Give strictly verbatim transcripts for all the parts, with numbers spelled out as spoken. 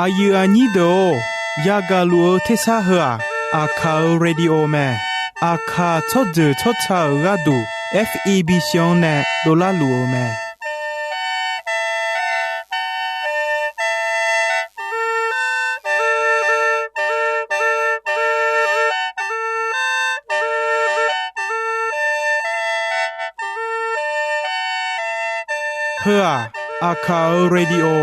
Aqyuif aqnyir deuq-or, yagaq luf-eu tersar heu-aq, Aqkaq-euq radio mae. Aqkaq tsawrjeuq tsawrca-euq gharduq, F E B C-anr nae dovlar luf-eu mae. Heu-aq, Aqkaq-euq radio,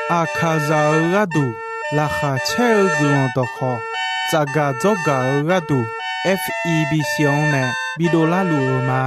Aqkaqzaq-euq gharduq laqkhaq caer-eu guiqlanq dawqkhawq, tsafgaq dzawrgaq-eu gharduq, F E B C-anr nae bidov larluf-eu ma.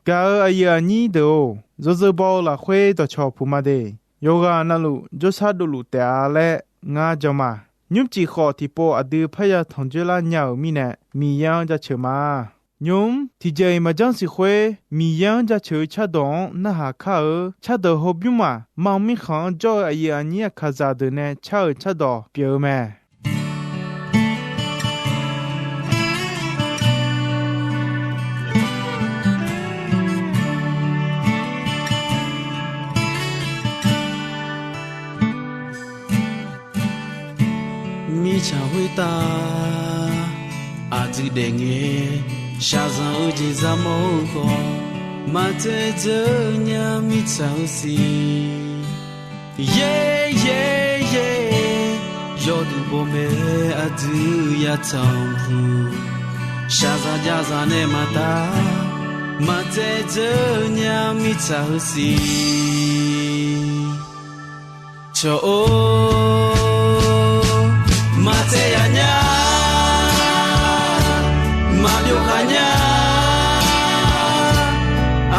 Gaq-euq aqyuif aqnyir deuq-or, yawzeu baw-eu lafkhoer dawqcawq puq ma de. Yawqghaq navluf jawrshar dovluf taef-a laer ngar jan ma. Nymrcif khawf tiqpov aqdui parya tanqjoer lar nya-euq mirnae, Miqyaer-anr jaceuq ma. Nymq-mr tiqjeq-iq maqjanr siq khoer, Miqyaer-anr jaceuq-eu cardawq-anr narhaq kar-eu. Cardawq hawbymr-aq, mam mirkhanq-anr jawr-eu aqyuif aqnyir Aqkaqzaq deuq nae car-euq cardawq pyeuf-eu mae. Mirtsaq khoertav aqdui daef ngae, shaqzanq-eu jeq zar mawr-eu khawf, maqdzaeq dzeur nya mirtsaq-eu siq. Yaer yaer yaer, yawduq bawmae aqdui yatanq puq, shaqzanq jav zaq nae maqtav, maqdzaeq dzeur nya mirtsaq-eu siq. Cawq-or, maqtsaev yaq nya, maqbyov khaq nya,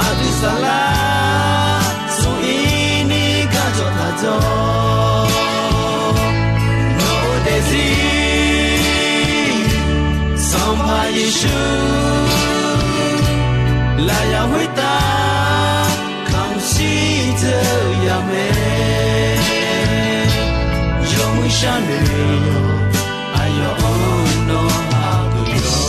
aqdui saflar smq ir ni gardzawq taq dzawq. Nawq-eu daefzir Sanqpaq Yeqsur, lafyaq khoertav kamq shir dzeur-eu yaq mae. Yawmuiq sharnoeq-awq, aqyawf-anr nawr hageuf yawq.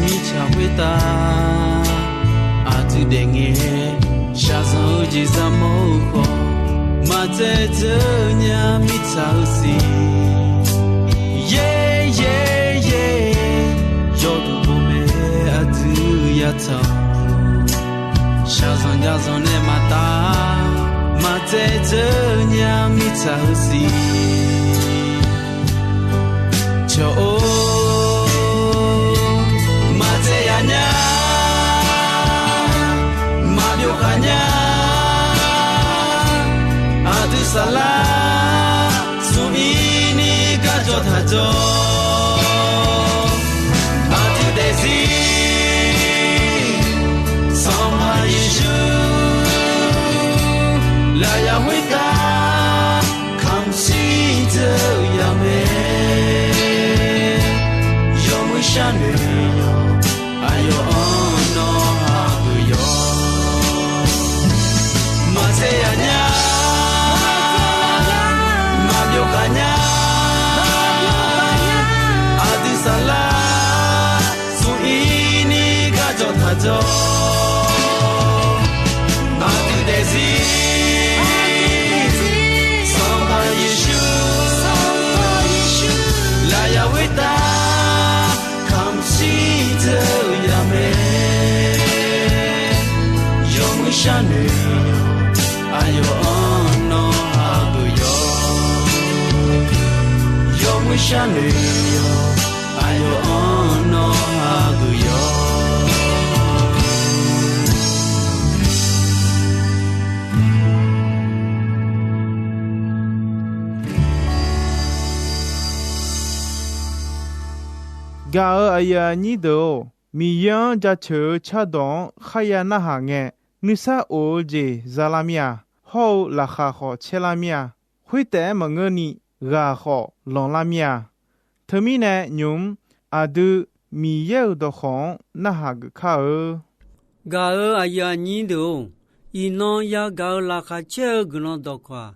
Mirtsaq khoertav aqdui daef ngae, shaqzanq-eu jeq zar mawr-eu khawf, maqdzaeq dzeur nya mirtsaq-eu siq. Yaer yaer yaer, yawduq bawmae aqdui yatanq, shaqzanq jav zanq nae maqtav, maqdzaeq dzeur nya mirtsaq-eu siq. Cawq-or, maqdzaeq yaq nya, maqbyov khaq nya, aqdui saflar smq ir ni gardzawq taq dzawq. Aqdui daefzir Sanqpaq Yeqsur, lafyaq khoertav kamq shir dzeur-eu yaq mae. Yawmuiq sharnoeq-awq, aqyawf-anr nawr hageuf yawq. Maqdzaeq yaq nya, maqbyov khaq nya, aqdui saflar smq ir ni gardzawq taq dzawq. Aqdui daefzir Sanqpaq Yeqsur, lafyaq khoertav kamq shir dzeur-eu yaq mae. Yawmuiq sharnoeq-awq, aqyawf-anr nawr hageuf yawq. Yawmuiq sharnoeq-awq, aqyawf-anr nawr hageuf yawq. Gaq-euq aqyuif aqnyir deuq-or, Miqyaer-anr jaceuq-eu cardawq-anr kharya narhaq ngae, nuisar of-eu jeq za lar mir-a. Hawr-eu laqkhaq khawf caer lar mir-a. Khoertaef-aer maqngeurni, ghaq khawf lanqlar mir-a. Teumirnae nymq-mr aqdui Miqyaer-euq dawqkawq-anr narhaq geuf kar-eu. Gaq-euq aqyuif aqnyir deuq-or, iqnan yagaq-euq laqkhaq caer-eu guiqlanq dawqkawq-aq,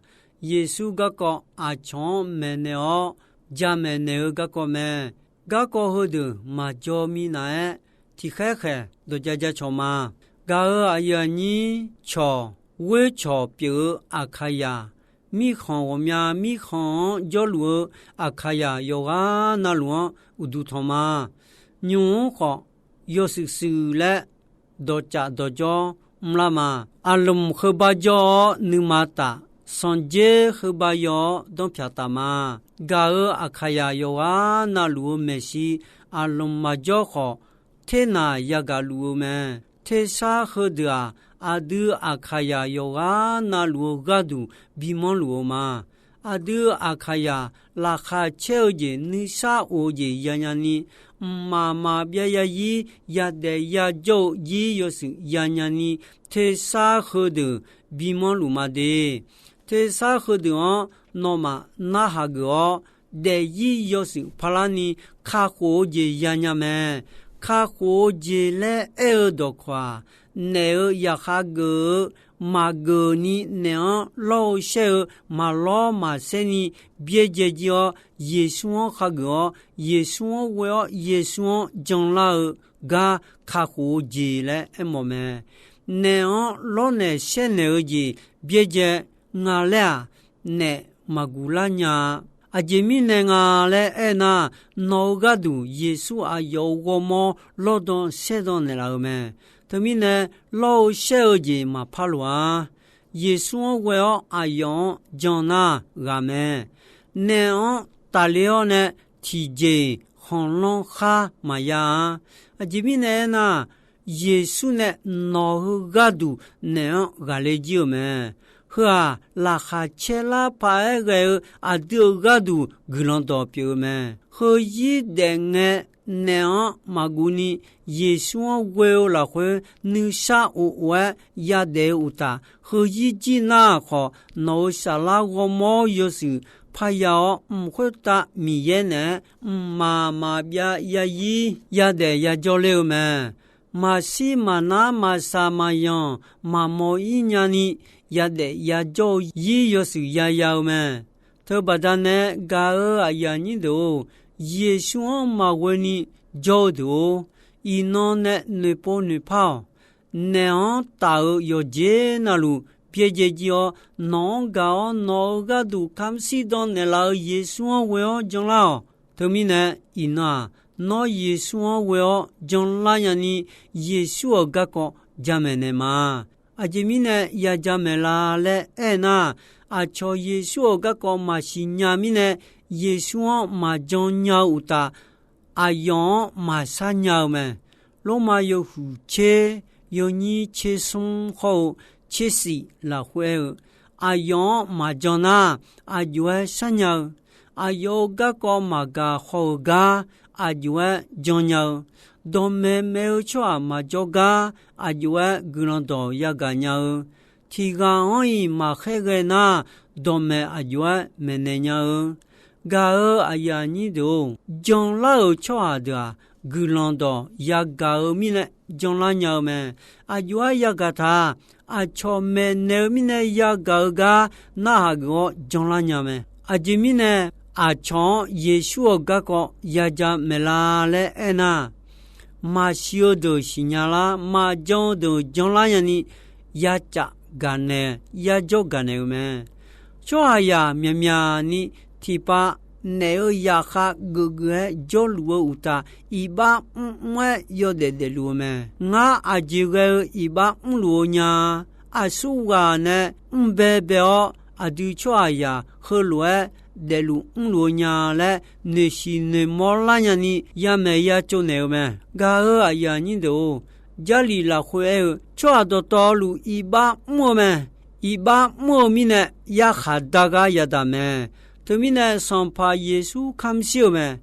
Yeqsur garkawv aqcawq-anr maeqnaeq-awr jamaeq naeq-eu garkawv mae. Garkawv heudeuq maqjaw minav-aer, tiqkhaer khaeq dawqja ja cawq ma. Gaq-euq aqyuif aqnyir cawq, ghoer cawq pyeuf-eu Aqkaqyaq, mirkhanq ghawqmya mirkhanq-anr jawrluf-eu Aqkaqyaq yawqghaq navluf-anr uqduq tanq ma. Nymq-mr khawf, yawshuif shuif laer dawqcaf dawqjawr mrlar ma. Aqlmq heubar jawr-awr nuima taf, sanqdzer heubar yaw-awr danrpyaq taf ma. Gaq-euq Aqkaqyaq yawqghaq navluf-eu maeqshi, aqlmq maqjawr khawf, ternaq yagaq luf-eu mae. Tersar heudeuq-aq, aqdui Aqkaqyaq yawqghaq navluf-eu gharduq bimanr luf-eu ma. Aqdui Aqkaqyaq laqkhaq caer-eu jeq nuisar of-eu jeq yanya ni, mqmaq maqbyav yazir yadaef yajawr-eu jir yawshuif yanya ni, tersar heudeuq bimanr luf ma de. Tersar heudeuq-anr nawmaf narhaq geuf-awr, daefzir yawshuif parlar ni kakhof-eu jeq yanya mae. Kakhof-eu jeq laer aer-eu dawqkawq-aq, naef-eu yaqkhav geuf-eu maqgeuf ni naef-anr lawr-eu shaer-eu maqlawr maqsaer ni byaerdzae jir-awr, Yeqsur-anr khageuf-awr, Yeqsur-anr ghoe-awr, Yeqsur-anr janlar-eu gar kakhof-eu jeq laer aermawf mae. Naef-anr lawrnaeq shaernaeq-eu jeq byaerdzae nga laer-aq, naef maqguq lar nya-a. Aqjeq mirnae nga laer aernar, nawq-eu gharduq Yeqsur aqyawf-euq ghawrmawr lawrdan saerdan naeqlaf-eu mae. Teumirnae, lawr-eu shaer-eu jeq maqpar loq-a. Yeqsur-anr ghoe-awr aqyawf-anr jan nar ghaq mae. Naef-anr tafler-awr nae tiqjeq-iq khanqlanr khar maqya-a. Aqjeq mirnae aernar, Yeqsur nae nawq-eu gharduq naef-anr ghaqler jir-euq mae. Heu-aq, laqkhaq caer lar paq-aer ghae-eu aqdui-euq gharduq guiqlanq dawq pyeuf-eu mae. Heuzir daef ngae naef-anr maqguv ni, Yeqsur-anr ghoe-eu lafkhoer nuisar of of-aer yadaef-eu uqtaf, heuzir jir nar khawf, nawq-euq saflar ghawrmawr yawshuif parya-awr, mq khoertav Miqyaer naeq-aer mqmaq maqbyav yazir yadaef yajawr ler-eu mae. Maqshir maqnar maqshaq maqyanq maqmawr-ir nyani yadaef yajawr-eu zir yawshuif yaya-eu mae. Teubaqda nae gaq-euq aqyuif aqnyir deuq-or, Yeqsur-anr maqghoe ni jawr-eu deuq-or, iqnan nae noeqpov noeqpar-awq. Naef-anr taf-eu yawqjeq navluf byaerdzae jir-awr, nawq-anr gaq-awr nawq-eu gharduq kamr shirdan naeqlaf-eu Yeqsur-anr ghoe-awr janlar-awq. Teumirnae, iqnan-aq, nawr Yeqsur-anr ghoe-awr janlar nyani, Yeqsur-euq garkawv jamaeq naeq ma. Aqjeq mirnae ya jamaeq la laer aernar, aqcawq Yeqsur-euq garkawv maqsiq nya mirnae, Yeqsur-anr maqjan nya-eu uqtaf, aqyawf-anr maqshar nya-eu mae. Lormav yawhuiq tser, yawnyir tser smr hawr-eu tser shif lafkhoer aer-eu, aqyawf-anr maqjan nar, aqjox-aer sharnya-eu, aqyawf-euq garkawv maqgaq haw-eu gar, aqjox-aer jannya-eu, dawqmaeq maeq-eu tsawrhaq maqjawr gar, aqjox-aer guiqlanq dawq yagaq nya-eu, tiq ghaq-anr-iq maqkhaer ghae nar, dawqmaeq aqjox-aer maeqnaeq nya-eu, gaq-euq aqyuif aqnyir deuq-or, janlar-euq tsawrhaq deuq-aq, guiqlanq dawq yagaq-eu mirnae janlar nya-eu mae. Aqjox-aer yagaq taq, aqcawq maeqnaeq-eu mirnae yagaq-eu gar narhaq geuf-awr janlar nya mae. Aqjeq mirnae, aqcawq-anr Yeqsur-euq garkawv ya jamaeq la laer aernar, maqsiq-eu deuq siqnya lar, maqjan-eu deuq janlar nyani, yacaf gaqnaeq, yajawr gaqnaeq-eu mae. Tsawrhaqzaq myaqmyaq ni tiqpav naef-eu yaqkhav geufgeuf-aer jawrluf-eu uqtaf, iqbax mrmr-aer yawdaef daefluf-eu mae. Ngar aqjeq ghae-eu iqbax mrluf-eu nya. Aqsurghaq nae mrbae bae-awr, aqdui tsawrhaqzaq heulof-aer daefluf mrluf-eu nya laer noeqsiq noeqmawr lar nyani yamaeq yatsov naeq-eu mae. Gaq-euq aqyuif aqnyir deuq-or, Jarlif lafkhoer aer-eu, tsawrhaq dawqtawvluf iqbax mr-eu mae. Iqbax mr-eu mirnae yarkhaq dar gar yadaq mae. Teumirnae Sanqpaq Yeqsur kamr shir-euq mae.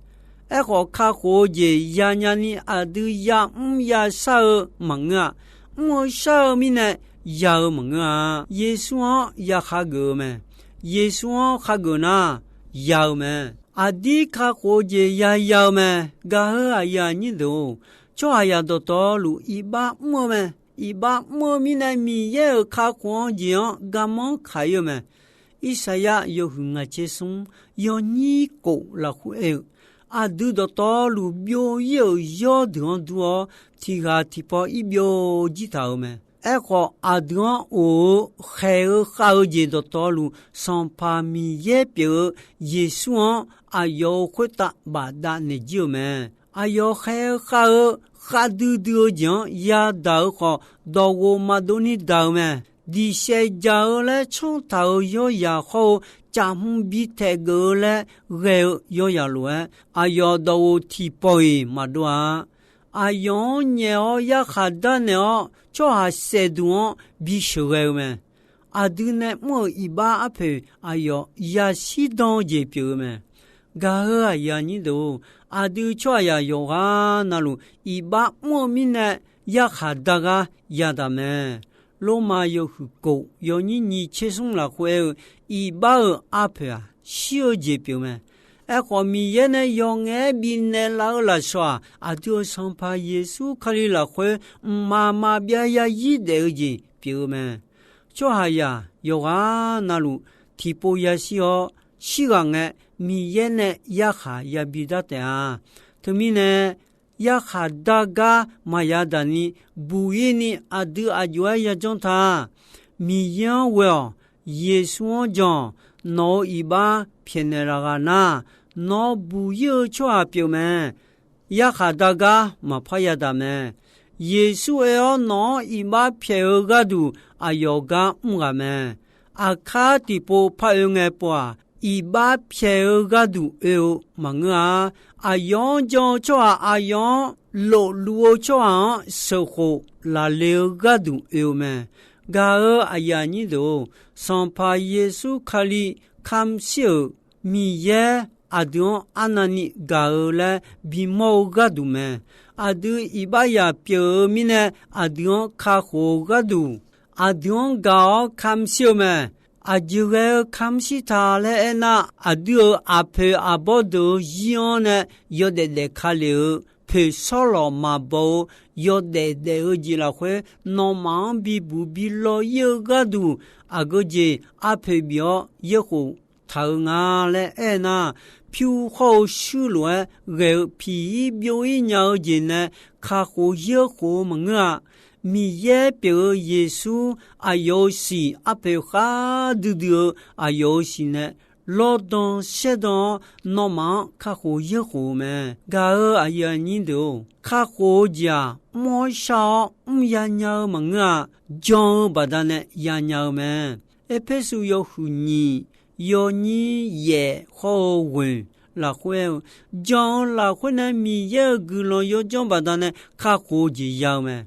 Aerkhawf, kakhof-eu jeq yanya ni aqdui yamr yashar-eu maqngeur-a. Mr-eu shar-eu mirnae ya-eu maqngeur-a. Yeqsur-anr ya khageuf-eu mae. Yeqsur-anr khageuf nar, ya-eu mae. Aqdir kakhof-eu jeq yaya-eu mae. Gaq-eu aqyuif aqnyir deuq-or, tsawrhaqzaq dawqtawvluf iqbax mr-eu mae. Iqbax mr-eu mirnae, Miqyaer-euq kakhof-anr jeq-anr garmanr kaq-ir-eu mae. Irsaqyar yawhuiq ngaq tser smr yawnyir kof lafkhoer aer-eu, aqdui dawqtawvluf byov-ir-euq yawrdeuq-anr dur-awr, tiq ghaq tiqpaw ir byov jir taq-euq mae. Aerkhawf, aqdui-anr of-eu khaeq-eu khav-eu jeq dawqtawvluf, Sanqpaq Miqyaer pyeuf-eu Yeqsur-anr aqyawf-euq khoertav bafdav naeq jir-eu mae. Aqyawf khaeq-eu khav-eu khavdui dui-eu jeq-anr yadaq-eu khawf, dawqghof maqdov ni daq-eu mae. Diqsaev jaq-eu laer tsanr taq-euq yawryaq hawr-eu, caqhm bi taeq geuf-eu laer ghae-eu yawryaq lof-aer, aqyawf dawqghof tiqpawf-iq maqdov-a. Aqyawf-anr nyaef-awr yarkhaq darnaeq-awr, tsawrhaq saefduq-anr bi sheuqghae-eu mae. Aqdui nae mr-euq iqbax arpoeq aqyawf yashir dan-eu jeq pyeuf-eu mae. Gaq-eu aqyuif aqnyir deuq-or, aqdui tsawrhaqzaq yawqghaq navluf iqbax mr-eu mirnae yarkhaq dar gar yadaq mae. Lormav yawhuiq kof yawnyir nyiq tser smr lafkhoer aer-eu, iqbax-euq arpoeq-aq, shir-eu jeq pyeuf mae. Aerkhawf, Miqyaer nae yawqngaef-aer bifnaeq laf-eu lafsawq-aq, aqdui-euq Sanqpaq Yeqsur Kali lafkhoer mqmaq maqbyav yazir daef-eu jeq pyeuf-eu mae. Tsawrhaqzaq yawqghaq navluf tiqpov yashir-awr, shirghaq ngae Miqyaer nae yarkhaq yabi dar taef-a. Teumirnae, yarkhaq dar gar maqya daq ni buq-ir ni aqdui aq jov-aer yajanr ta. Miqyaer-anr ghoe-awq. Yeqsur-anr jan-awq. Nawq-euq iqbax pyaeqnaeq laf ghaq nar, nawr buq-ir-eu tsawrhaq pyeuf mae. Yarkhaq dar gar maqpar yadaq mae. Yeqsur oe-awr nawq-anr iqbax pyaeq-eu gharduq aqyawf gar mr ghaq mae. Aqkar tiqpov par oe ngae pov-aq, iqbax pyaeq-eu gharduq oe-eu maqngeur-a. Aqyawf-anr jan-eu tsawrhaq aqyawf-anr lofluf-eu tsawrhaq-anr sheuqkhof laqle-eu gharduq oe-eu mae. Gaq-eu aqyuif aqnyir deuq-or, Sanqpaq Yeqsur Kali kamq shir-euq Miqyaer aqdui-anr arnavni gaq-eu laer bimawr-eu gharduq mae. Aqdui iqbaxzaq pyeuf-eu mirnae aqdui-anr kakhof-eu gharduq, aqdui-anr gaq-awr kamq shir-eu mae. Aqjeq ghae-eu kamq shir ta laer aernar, aqdui-euq aqpoeq aqbawr deuq-eu zir-anr nae yawdaef daef ka lef-eu poeqsawr lawq maqbaw-eu yawdaef daef-eu jeq lafkhoer, nawmaf-anr bibuq bi law-ir-eu gharduq, aqgeu jeq arpoeq bif-awr yaerkhof taq-eu nga laer aernar, pyur hawr-eu shuir lof-aer ghae-eu piq-ir byov-ir nya-eu jeq nae kakhof yaerkhof-eu maqngeur-a. Miqyaer pyeuf-eu Yeqsur aqyawf-euq siq arpoeq khar duidui-eu aqyawf-euq siq nae lawrdan saerdan-awr, nawmaf-anr kakhof yaerkhof-eu mae. Gaq-eu aqyuif aqnyir deuq-or, kakhof-eu jeq-aq, mr-awr shar-awr mrya nya-eu maqngeur-a. Jan-eu baqdanae yanya-eu mae. Erpersu yawhuiq nyiq yawnyir yaef hawr-eu ghoeq lafkhoer aer-eu, jan-eu lafkhoer nae Miqyaer-euq guiqlanq yawdzanr baqdanae kakhof-eu jeq ya-eu mae.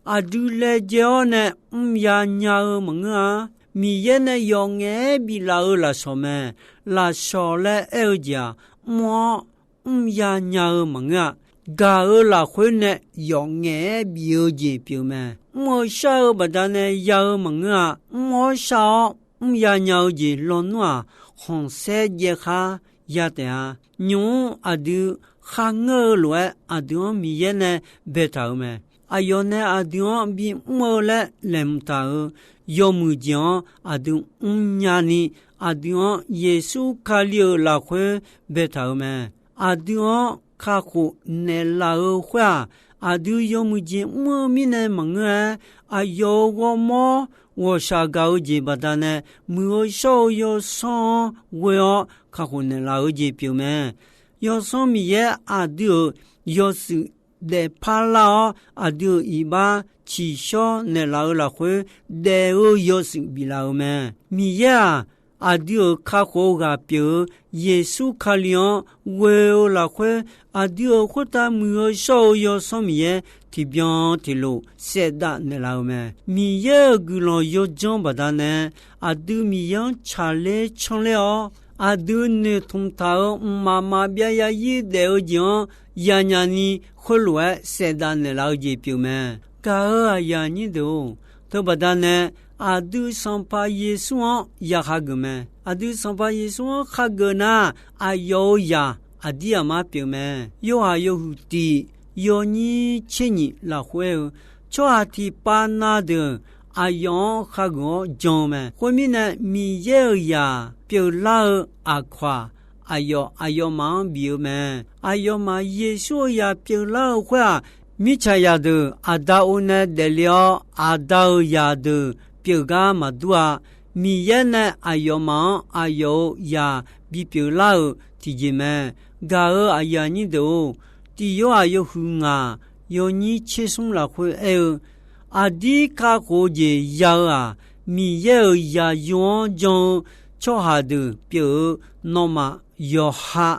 Aqdui laejae-awr nae mrya nya-eu maqngeur-a. Miqyaer nae yawqngaef-aer biflaf-eu lafsawq mae. Lafsawq laer aer-eu jeq-aq, mr-awr mrya nya-eu maqngeur-a. Gaq-eu lafkhoer nae yawqngaef-aer bif-eu jeq pyeuf mae. Mr-eu shar-eu baqdanae ya-eu maqngeur-a. Mr-awr shar-awr mrya nya-eu jeq lawnmr-aq, khanqsaer jaev khar ya taef-a. Nymq-mr aqdui kharngeur-eu lof-aer aqdui-anr Miqyaer nae baetaq-euq mae. Aqyawf nae aqdui-anr bimr-eu laer laeqhmq taq-euq yawmuiq jeq-anr aqdui mrnya ni, aqdui-anr Yeqsur Kali-euq lafkhoer baetaq-euq mae. Aqdui-anr kakhof naeqlaf-eu khoer-aq, aqdui yawmuiq jeq mr-eu mirnae maqngeur-aer, aqyawf-euq ghawrmawr ghawqshaq gaq-eu jeq baqdanae, muiq-eu shawr-eu Yawsanr-anr ghoe-awr kakhof naeqlaf-eu jeq pyeuf mae. Yawsanr Miqyaer aqdui-euq yawshuif daefpar lar-awr, aqdui-euq iqbax tsiqshawr naeqlaf-eu lafkhoer daef-eu yawshuif biflaf-euq mae. Miqyaer-aq, aqdui-euq kakhof-eu ghaq pyeuf-eu Yeqsur Kali-anr ghoe-eu lafkhoer, aqdui-euq khoertav muiq-eu shawr-eu Yawsanr Miqyaer tiqbyan tiqlof saevdav naeqlaf-eu mae. Miqyaer-euq guiqlanq yawdzanr baqdanae, aqdui Miqyaer-anr tsaqler canrler-awr, aqdui noeqtmq taq-euq mqmaq maqbyav yarzir daef-eu jeq-anr yanyani khoerlof-aer saefdav naeqlaf-eu jeq pyeuf mae. Gaq-euq aqyuif aqnyir deuq-or, teubaqda nae aqdui Sanqpaq Yeqsur-anr ya khageuf mae. Aqdui Sanqpaq Yeqsur-anr khageuf nar, aqyawf-euq zaq aqdir aqmar pyeuf mae. Yorhaq yawhuiq tiq yawnyir tser nyiq lafkhoer aer-eu, tsawrhaq tiqpav na deuq aqyawf-anr khageuf-awr jan-eu mae. Khoermirnae, Miqyaer-euq zaq pyeuflar-eu aqkawq-aq, aqyawf aqyawfmaf-anr bif-eu mae. Aqyawfmaf Yeqsur-euq zaq pyeuflar-eu khoer-aq, mirtsaq zaqdeuq aqda o nae daefle-awr, aqda-euq zaqdeuq pyeuf gar maqdur-a. Miqyaer nae aqyawfmaf-anr aqyawf-euq zaq bipyeuf lar-euq tiqjeq mae. Gaq-euq aqyuif aqnyir deuq-or, tiq Yorhaq yawhuiq ngaq yawnyir tser smr lafkhoer aer-eu, aqdir kakhof-eu jeq ya-eu-aq, Miqyaer-euq zaqyo-anr jan-eu tsawrhaq deuq pyeuf-eu nawmaf yawqha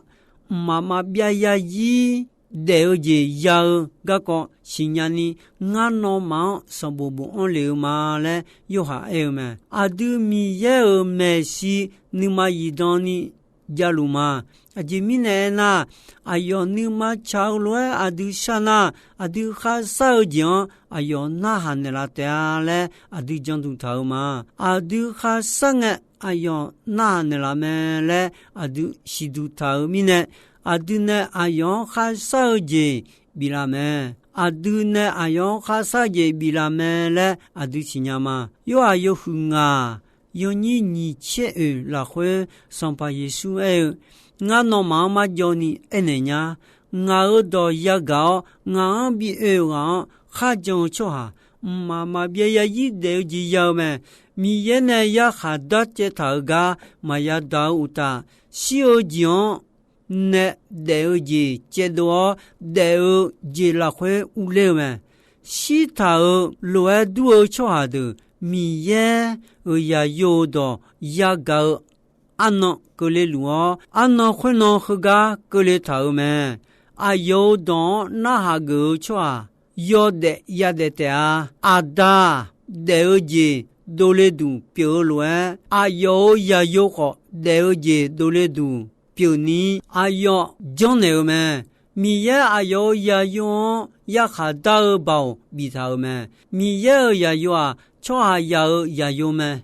mqmaq maqbyav yarzir daef-eu jeq ya-eu garkawv siqnya ni, ngar nawmaf-anr sanqbof bofanr lef-eu ma laer Yorhaq aer-eu mae. Aqdui Miqyaer-euq maeqshi nuima zifdan ni javluf ma. Aqjeq mirnae aernar, aqyawf nuima tsaq-eu lof-aer aqdui shar nar, aqdui kharshar-eu jeq-anr aqyawf narhaq naeqlaf taef-a laer aqdui janduq taq-eu ma. Aqdui kharshar ngae aqyawf narhaq naeqlaf mae laer aqdui siqduq taq-eu mirnae, aqdui nae aqyawf-anr kharshar-eu jeq biflaf mae. Aqdui nae aqyawf-anr kharshar jeq biflaf mae laer aqdui siqnya ma. Yorhaq yawhuiq ngaq yawnyir nyiq tser oeq lafkhoer Sanqpaq Yeqsur aer-eu, Ngar nawmaf-anr marjawv ni aernaeq nya. Ngaq-euq dawq yagaq-awr ngaq-anr bi oe-eu ghaq-anr kharjan-eu tsawrhaq, mqmaq maqbyav yarzir daef-eu jeq ya-eu mae. Miqyaer nae yarkhaq darcaev taq-euq gar maqya daq-eu uqtaf, shir-eu jeq-anr nae daef-eu jeq caevdov-awr daef-eu jeq lafkhoer urler-eu mae. Shirtaq-euq lof-aer dur-eu tsawrhaq deuq Miqyaer-euq zaqyo-euq dawq yagaq-eu arnan keuvle luf-awr, arnan khoernan heugar keuvle taq-euq mae. Aqyawf-euq dawq-anr narhaq geuf-eu tsawrhaq yawdaef yadaef taef-a. Aqda-aq, daef-eu jeq dovle duq pyeuf-eu lof-aer, aqyawf-euq zaqyo khawf daef-eu jeq dovle duq pyeufni aqyawf janrnaeq-eu mae. Miqyaer aqyawf-euq zaqyo-anr yarkhaq dar-eu baoq biftaq-euq mae. Miqyaer-euq zaqyo-aq, tsawrhaqzaq-euq zaqyo mae.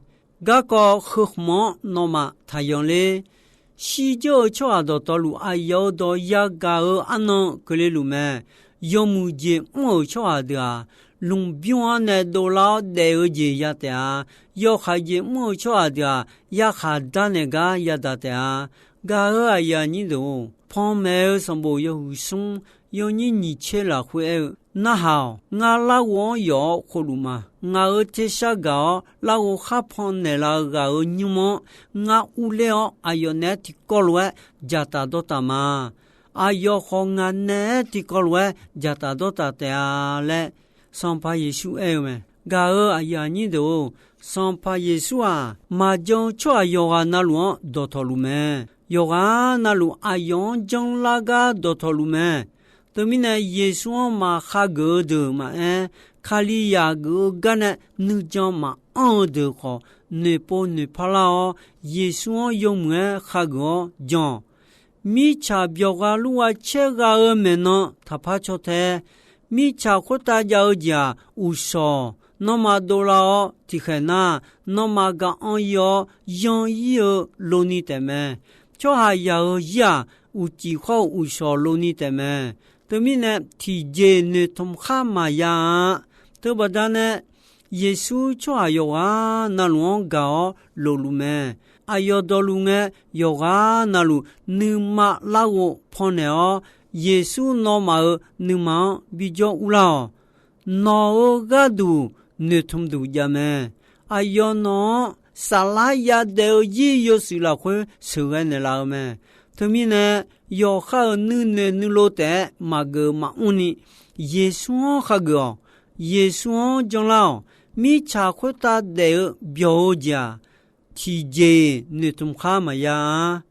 Garkawv heu khmq-anr nawmaf taqyanq ler. Shirdzeur-eu tsawrhaq dawqtawvluf aqyawf-euq dawq yagaq-eu arnan keuvle luf mae. Yawmuiq jeq mr-euq tsawrhaq deuq-aq, lmqbymr-anr nae dovlar-awr daef-eu jeq ya taef-a. Yawkhav jeq mr-euq tsawrhaq deuq-aq, yarkhaq darnaeq gar yadaq taef-a. Gaq-euq aqyuif aqnyir deuq-or, panmaeq-eu sanqbof yawhuiq smr yawnyir nyiq tser lafkhoer aer-eu, Narhaq-awq. Ngar larghov-anr yawf-awr khofluf ma. Ngaq-euq tersar gaq-awr larghov khar pan naeqlaf-eu ghaq-euq nymr-anr ngar urler-awr, aqyawf naeq-aer tiqkawv lof-aer dzaqtaf dawrtaf ma. Aqyawf khawf ngaq naeq-aer tiqkawv lof-aer dzaqtaf dawrtaf taef-a laer, Sanqpaq Yeqsur aer-eu mae. Gaq-euq aqyuif aqnyir deuq-or, Sanqpaq Yeqsur-aq, maqjan-eu tsawrhaq yawqghaq navluf-anr dawqtawvluf mae. Yawqghaq navluf aqyawf-anr janlar gar dawqtawvluf mae. Teumirnae, Yeqsur-anr maqkhageuf-eu deuq maqaer, Kalizaq geuf-eu gar nae nuijan maqanr-eu deuq khawf, noeqpov noeqpar lar-awr, Yeqsur-anr yawmuiq-aer khageuf-awr jan-awq. Mirtsaq byawq gha lur gha caer gha-eu maeqnan taqpar caw tae. Mirtsaq khoertav jav-eu jeq-aq, uqshawq, nawmaf dovlar-awr tiqkhaeq nar, nawmaf gaq-anr ir-awr yan ir-eu lov ni taef mae. Tsawrhaqzaq-euq zir-aq, uqcif khawr-eu uqshawq lov ni taef mae. Teumirnae, tiqjeq noeqtmq khar maqya-a. Teubaqda nae, Yeqsur tsawrhaq yawqghaq navluf-anr gaq-awr lofluf mae. Aqyawf dawqluf ngae, yawqghaq navluf nuima larghov pannaeq-awr, Yeqsur nawmaf-euq nuima-anr bijawr urlar-awq. Nawq-euq gharduq noeqtmq duq jav mae. Aqyawf nawq-anr saflar yadaef-eu zir yawshuif lafkhoer sheuqghae naeqlaf-eu mae. Teumirnae, yawqha-euq nuinoeq nuilov taef-aer maqgeuf maqmr ni, Yeqsur-anr khageuf-awq. Yeqsur-anr janlar-awq. Mirtsaq khoertav daef-eu byawq-eu jeq-aq, tiqjeq-iq noeqtmq khar maqya-a.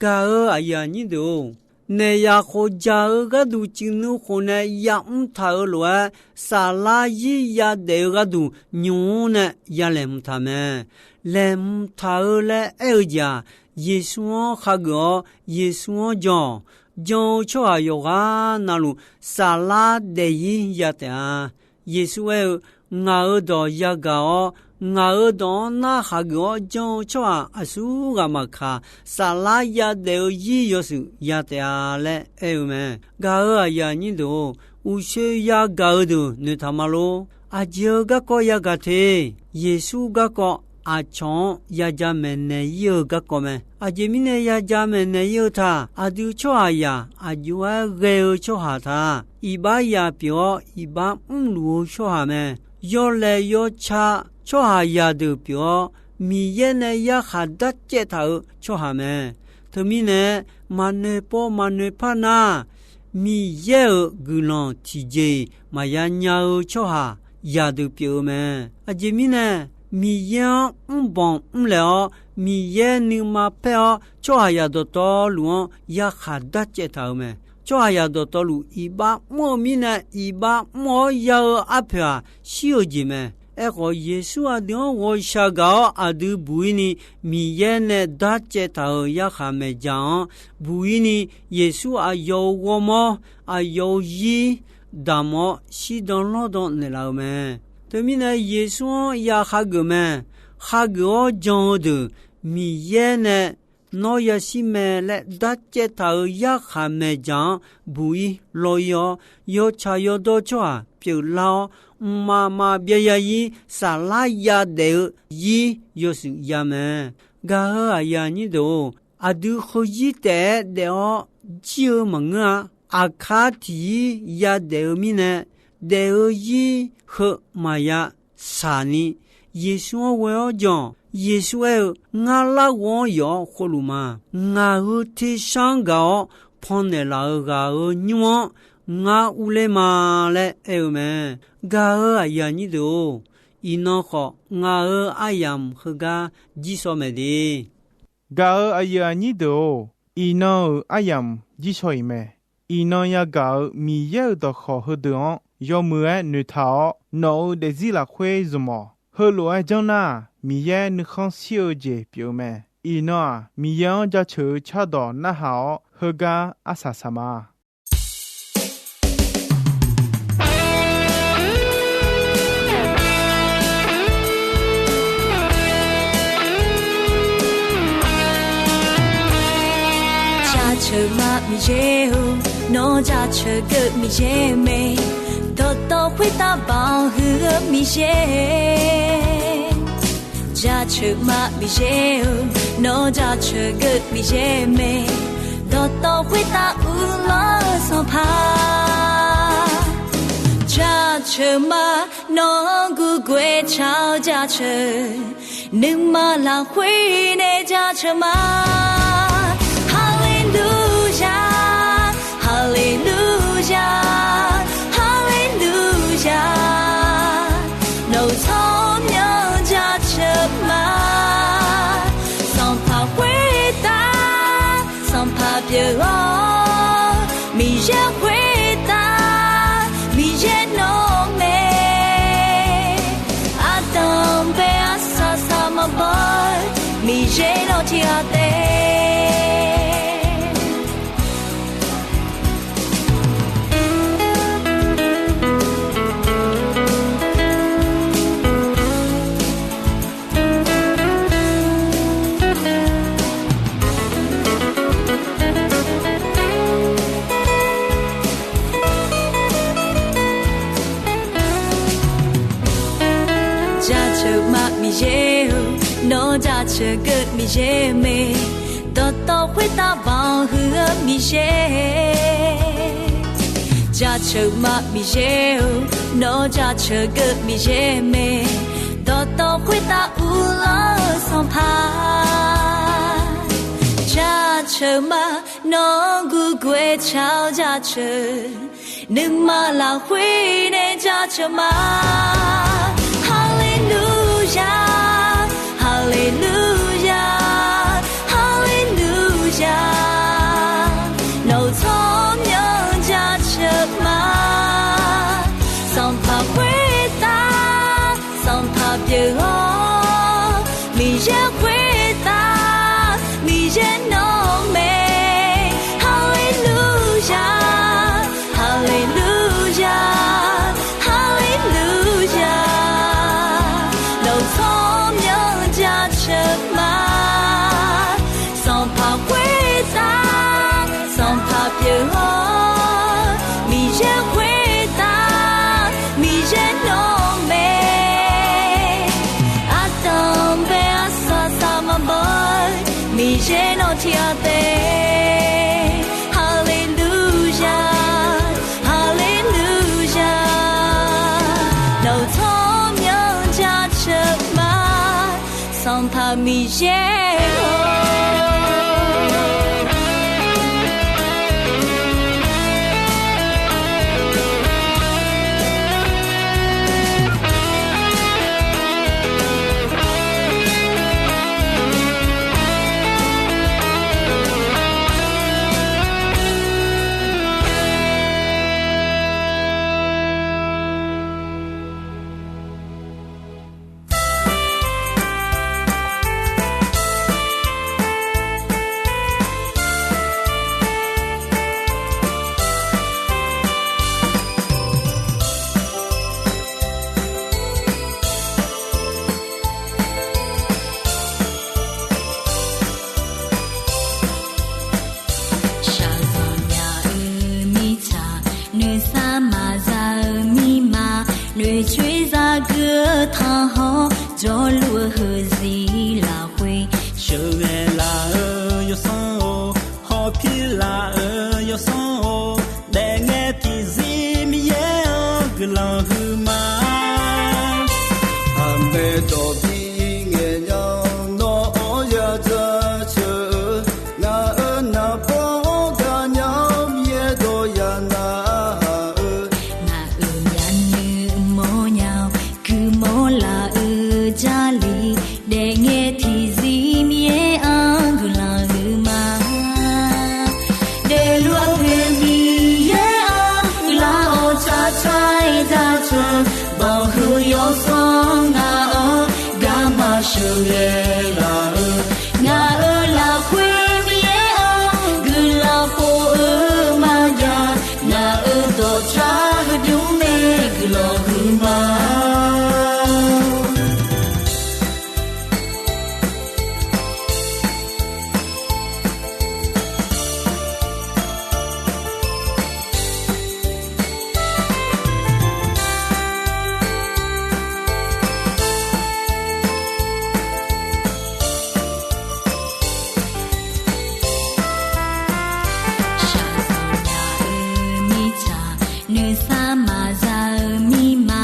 Gaq-euq aqyuif aqnyir deuq-or, naeq yaq khof dzaq-eu gharduq cuiqnuiv khof nae yamr taq-euq lof-aer, saflar zir yadaef-eu gharduq nymq-mr nae ya laeqhmq taq mae. Laeqhmq taq-eu laer aer-eu jeq-aq, Yeqsur-anr khageuf-awr, Yeqsur-anr jan-awq. Jan-eu tsawrhaq yawqghaq navluf, saflar daef-ir ya taef-a. Yeqsur aer-eu, Ngaq-euq dawq yagaq-awr, ngaq-euq dawq-anr narhaq geuf-awr jan-eu tsawrhaq aqsur ghaq maqkaq, saflar yadaef-eu zir yawshuif ya taef-a laer aer-eu mae. Gaq-euq aqyuif aqnyir deuq-or, uqshoe yagaq-eu deuq noeqtaq ma lor. Aqjeq-eu garkawv yagaq te. Yeqsur garkawv aqcawq-anr yaja maeqnaeq-ir-eu garkawv mae. Aqjeq mirnae yaja maeqnaeq-ir-eu taq, aqdui tsawrhaqzaq aqjox-aer ghae-eu tsawrhaq taq, iqbax yaf pyeuf-awr iqbax mrluf-eu tsawrhaq mae. Yawlaeq yawca tsawrhaqzaq deuq pyeuf-awr, Miqyaer nae yarkhaq darcaev taq-euq tsawrhaq mae. Teumirnae, maqnoeq pov maqnoeq par nar, Miqyaer-euq guiqlanq tiqjeq-iq maqya nya-eu tsawrhaqzaq deuq pyeuf-eu mae. Aqjeq mirnae, Miqyaer-anr mrbanq mrlaeq-awr, Miqyaer nuima paer-awr, tsawrhaqzaq dawqtawvluf-anr yarkhaq darcaev taq-euq mae. Tsawrhaqzaq dawqtawvluf iqbax mr-eu mirnae, iqbax mr-awr ya-eu arpoeq-aq, shir-eu jeq mae. Aerkhawf, Yeqsur aqdui-anr ghawqshaq gaq-awr aqdui buq-ir ni, Miqyaer nae darcaev taq-euq yarkhaq maeqdzaq-anr buq-ir ni, Yeqsur aqyawf-euq ghawrmawr, aqyawf-euq zir damq-awr shirdan lawrdan naeqlaf-eu mae. Teumirnae, Yeqsur-anr ya khageuf mae. Khageuf-awr jan-eu deuq, Miqyaer nae nawr yashir mae laer darcaev taq-euq yarkhaq maeqdzaq-anr buq-ir lawr-ir-awr, yawtsaq yawdawr tsawrhaq pyeuflar-awr, mqmaq maqbyav ya-ir saflar yadaef-eu zir yawshuif ya mae. Gaq-euq aqyuif aqnyir deuq-or, aqdui heuzir taef-aer daef-awr jir-eu maqngeur-a. Aqkar tiqzir yadaef-eu mirnae, daef-eu zir heu maqya shaq ni, Yeqsur-anr ghoe-awr jan-awq. Yeqsur aer-eu, Ngar larghov-anr yawf-awr khofluf ma. Ngaq-euq tersar-anr gaq-awr pannaeq laf-euq ghaq-euq nymr-anr ngar urler ma laer aer-eu mae. Gaq-euq aqyuif aqnyir deuq-or, iqnan khawf ngaq-euq aryamq heugar jir shaw mae de. Gaq-euq aqyuif aqnyir deuq-or, iqnan-euq aryamq jir shaw-iq mae. Iqnan yagaq-euq Miqyaer-euq dawqkawq heudeuq-anr yawmuiq-aer noeqtaq-awr, nawq-euq daefzir lafkhoer zmq-awq. Heulof-aer janr nar-aq, Miqyaer nuikhanr shir-eu jeq pyeuf-eu mae. Iqnan-aq, Miqyaer-anr jaceuq-eu cardawq narhaq-awr, heugar arsaq saq ma. Jaceuq ma Miqyaer-or, nawr jaceuq geuv Miqyaer mae, dawqtawv khoertav banq huiq-eu Miqyaer. Jaceuq ma Miqyaer-or, nawr jaceuq geuv Miqyaer mae, dawqtawv khoertav uvlanr-eu Sanqpaq. Jaceuq ma, nawr-anr gurguv-aer tsaq-awr jaceuq, nuima lafkhoer nae jaceuq ma. Haleluya, haleluya, haleluya, nawq-euq tsawrmyanr jaceuq ma. Sanqpaq khoertav Sanqpaq pyeuf-awr, Miqyaer khoertav Miqyaer nawr mae. Ardanq bae arsaq saq maqbaw-eu Miqyaer nawr tiqghaq taef. Jaceuq ma Miqyaer-or, nawr jaceuq geuv Miqyaer mae, dawqtawv khoertav banq huiq-eu Miqyaer. Jaceuq ma Miqyaer-or, nawr jaceuq geuv Miqyaer mae, dawqtawv khoertav uvlanr-eu Sanqpaq. Jaceuq ma, nawr-anr gurguv-aer tsaq-awr jaceuq, nuima lafkhoer nae jaceuq ma. Haleluya, haleluya, haleluya, nawq-euq tsawrmyanr jaceuq ma. Sanqpaq khoertav Sanqpaq pyeuf-awr, Miqyaer khoertav, Miqyaer Miqyaer nawr mae, Haleluya, Haleluya, Haleluya. Nawq-eu tsawrmyanr jaceuq ma, Sanqpaq khoertav, Sanqpaq pyeuf-awr, Miqyaer khoertav, Miqyaer nawr mae. Ardanq bae arsaq saq maqbaw-eu, Miqyaer nawr tiq ghaq taef. Haleluya, Haleluya. Nawq-eu tsawrmyanr jaceuq ma, Sanqpaq Miqyaer-or. Shaqzanq nya-eu mirtsaq, noeqsar maqza-eu mirma, noeqcoer zagui-eu tanqhawr, jawrluf-eu heuzir lafkhoer, sheuqghae laf-eu yawsanr-or, hawpir laf-eu yawsanr-or, daefngae tiqzir Miqyaer-anr guiqlanq huiqma. Aqmaeq dawq bi ngaeq nya-awr, nawr-anr ya jaceuq-eu, ngaq-euq naqbawr-anr gaqnya-awr, Miqyaer dawq ya narhaq-eu, ngaq-euq myavnuiv mawrnya-awr, guimawr laf-eu Jarlif, daefngae tiqzir Miqyaer-anr guiqlanq huiqma. Daefluf-eu poeq Miqyaer-anr guiqlanq-awr, tsaqtsaq-aer jaceuq, banqhuiq yawsanr ngaq-anr garma sheuqghae laf-eu, ngaq-euq lafkhoer Miqyaer-anr guiqlanq khof-eu maqjav, ngaq-euq dawqtsav heudmr nae guiqlanq huiqma. Shaqzanq nya-eu mirtsaq, noeqsar maqza-eu mirma,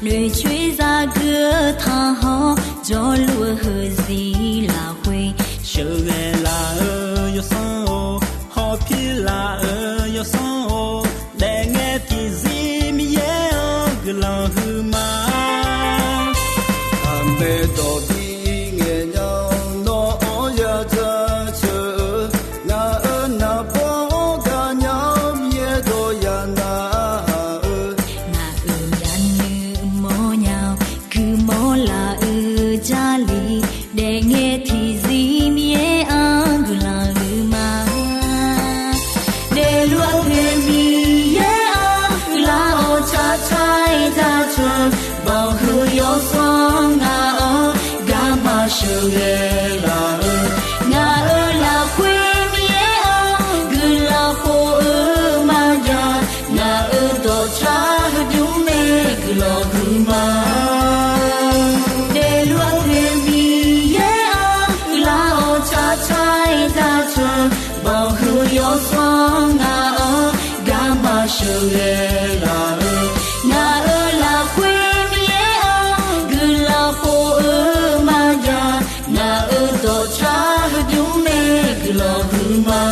noeqcoer zagui-eu tanqhawr, jawrluf-eu heuzir lafkhoer, sheuqghae laf-eu yawsanr-or, hawpir laf-eu yawsanr-or, daefngae tiqzir Miqyaer-anr guiqlanq huiqma. Aqmaeq dawq bi ngaeq nya-awr, nawr-anr ya jaceuq-eu, ngaq-euq naqbawr-anr gaqnya-awr, Miqyaer dawq ya narhaq-eu, ngaq-euq myavnuiv mawrnya-awr, guimawr laf-eu Jarlif, daefngae tiqzir Miqyaer-anr guiqlanq huiqma. Daefluf-eu poeq Miqyaer-anr guiqlanq-awr, tsaqtsaq-aer jaceuq, banqhuiq yawsanr ngaq-anr garma sheuqghae laf-eu, ngaq-euq lafkhoer Miqyaer-anr guiqlanq khof-eu maqjav, ngaq-euq dawqtsav heudmr nae guiqlanq huiqma. Daefluf-eu poeq Miqyaer-anr guiqlanq-awr, tsaqtsaq-aer jaceuq, banqhuiq yawsanr ngaq-anr garma sheuqghae laf-eu, ngaq-euq lafkhoer Miqyaer-anr guiqlanq khof-eu maqjav, ngaq-euq dawqtsav heudmr nae guiqlanq huiqma.